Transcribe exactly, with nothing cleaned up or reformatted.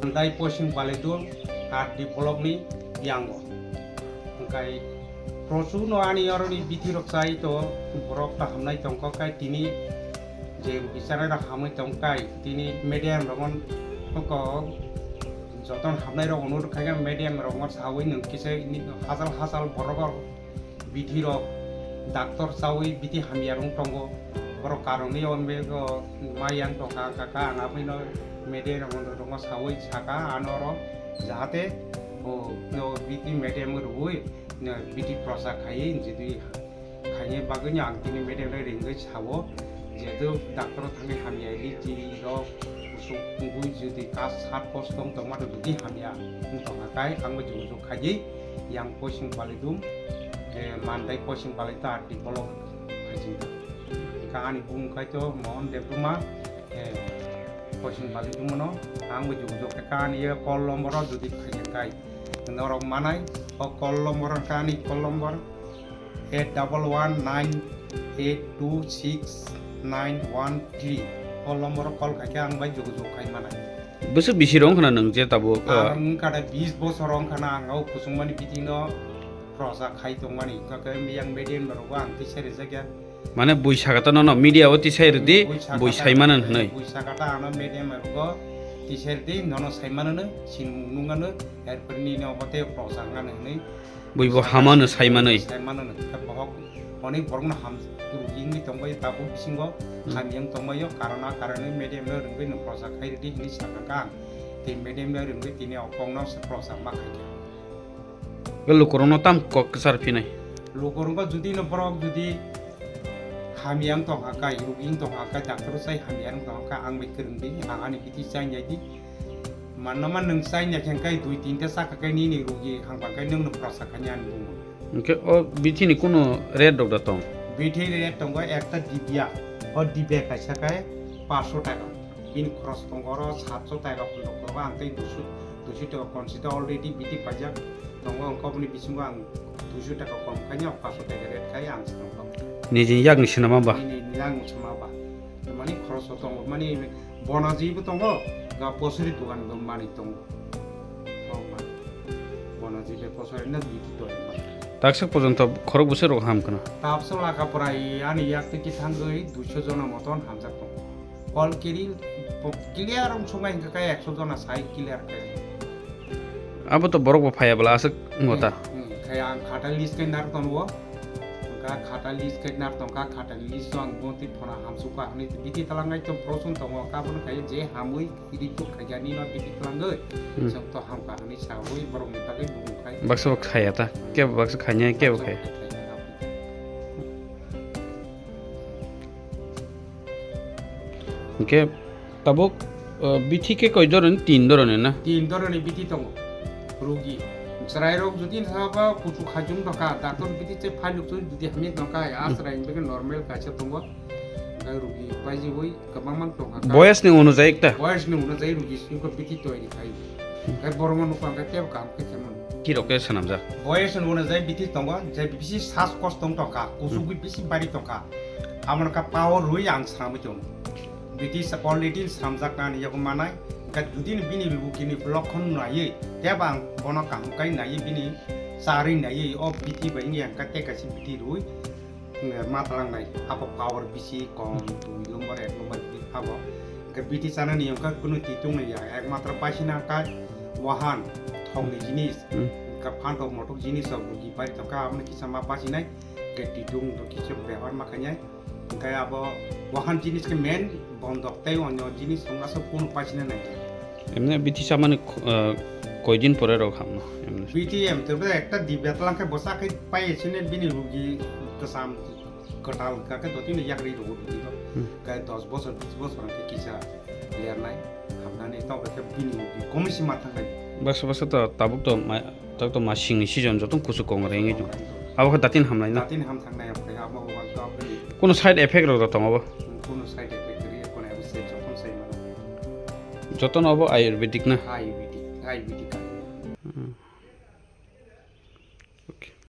Mandai Poising Balidu R D block ni yango. Hwnkhe prochur no ani oroni bithi rok chai to, borok ta hamnai tongkha, kai tini je bichara rok hamwi tongkai, tini medium rok on ko joton hamnai rok onurok khai medium rok on sawi nwng kisa hachal hachal borok rok bithi rok doctor chawi bithi hamya rok tongo. Borok karoni on bego mai yang tongkha kaka ang abwino medium rok on sawi saka ano oro jahate o bithi medium rwui bithi prosa khaiwi jidi khaini bagwino ang tini medium rok ringwi sao, jehetu doctor thangwi hamya ili chini rok kusuk wngwi jodi kas sat bos tong tongma rok jodi hamya wng tongkha kai ang bai jogajog khaidi yang Poising Balidu, eh, Mandai Poising Balidu R D block phaisinta. Hwnkha ani bumung khai to Mohon Debbarma, eh, Poising Balidu mono ang bai jogajog kha ani call number o jodi khaikha kai norok manai o call number kha ani call number eight double one nine eight two six nine one three. O lomboro call khaikhe ang bai jogajog khai manai. Bwswk bisi rw wngkhana nwng je tabuk, ah, ang wngkha da bis bosor wngkhana ang o kusungmani bithi no prosa khai tongmani. Kake miyang medium rogo ang tisai rijak ya. Mane bui sakata nono media o tisai rwdi, bui sakata, bui sai mano hwnwi. Bui sakata ano medium rogo tisai rwdi, nono sai mano no, sinmung nung ano, erpor nini obo tei prosa wngano hwnwi. Buibo hamano saimanwi. Saimanwi. Bohok onek borokno ham rugi wngwi tongbai tabuk bisingo hamya wng tongbaio, karana karanwi medium no rwngwi no prosa khai rwdi hinwi sakha kha ang. Tei medium no rwngwi tini o kokno se prosa ma khaikha. Lukurokno tam kok kwchar phinai. Lukurokno judi no borok judi hamya wng tongkha kha, rugi wng tongkha kha, doctor sai hamya wng tongkha kha, ang bai kwrwngdi, ang ani bithi chainai di. Manna man nwng chainai khe kai dui tinta chakha kai nini rugi hangba kai nwngno prosa khaini ani bumung. Hwnkhe o bithi ni kunu rate rok da tong? Bithi rate tongo ekta dibya, o dibya kaisa kai paanch sho taka. Bini khoros tongo oro saat sho taka phunuk tongo, ang tei duiso, duiso taka konsi ta already bithi paijak tongo, ang koboni bisingo ang duiso taka kom khaini o paanch sho taka rate khai ang se tongkha. Nijini yakni swnama ba? Nini yakni swnama ba. Mani khoroso tongo, mani bonajibo tongo, ga posori dogan bo mani tongo. Bonaji be posori na biti to. Taksa porjonto khorok bwswk rok ham khna. Tapsa laka prai ani yak tiki thangwi duiso jona moton hamjak tongo. Call kiri clear wng sungai hingka kai ekso jona sai clear kai. Abo to borok bo phaya bwla aswk wngota. Hmm, hmm. Khai ang khata list kai nar tongo. Hingka khata list kai nar tongkha, khata list o ang bonti phona hamsukha hwnwi biti talangai to prosun tongo. Kabun khai je hamwi report khaikha nino biti talangwi. Hmm. Chwng to hamkha hwnwi sawi borokni bagwi bumung khai. Baksa bo khaya ta. Kebo baksa khanya, kebo khaya. Baksa bo khaya. Hingke tabuk, uh, bithi khe koi dhoroni? Tin dhoroni na? Tin dhoroni bithi tongo. Rugi. Chwrairok jodi saba kuchuk hajung tongkha, doctor bithi se phailuk chwng jodi hamya tongkha, a chwrai hwnba khe normal kaisa tongo. Hingke rugi paijibui kwbangma tongkha. Boyas ni onujai ekta? Boyas ni onujai rugi siko bithi toiri khai. Hingke borokno nukha hingke tebo kaham khe khemano. Ki rok khe swnamjak? Boyas ni onujai bithi tongo, je bisi sas kos tong tongkha, kusugui bisi bari tongkha. Amoni kha power rwi ang swnamwi tongo. Bithi sa quality swnamjak nani yago manai, hingke jodi ni bini rugini lokhon naiwi, tebo ang bono kaham kai naiwi bini charwi naiwi, o bithi bai wngya hingke tei kaisa bithi rwi, eh, ma talangnai, abo power bisi kom, dui number, ek number bithi abo. Hingke bithi chanani hingke kunu twi tongya, ekmatro paisina kai wahan, thokni jinis, hmm, hingke phantok motok jinis rok rugi bai tongkha, aboni kisa ma pasinai, hingke twi tong rok kisa bebohar ma khainai. Hingke abo wahan jinis khe main bondok tei onyo jinis wng aswk kunu paisina nai khe. Emne bithi chamani, ah, koi din pore rok hamno emne? Bithi em to ekta dibya tlang khe bwsa khe pai sini bini rugi kwcham kwtal ka khe dotino yakri rw rugi to. Hmm. Kai dos bosor bis bosor khe kisa lernai hamnani to khe bini rugi komisi ma thangnai. Baksa baksa to tabuk to ma Tak to masingni season joto kuchuk kong rengwi tong. Abo khe datin hamnai na? Datin ham thangnai, omo khe abo khe. Kuno side effect rok da tong abo? Kuno side effect ri, kuno abo se joto sai mano. Joto no abo ayurvedic na? Ayurvedic, ayurvedic.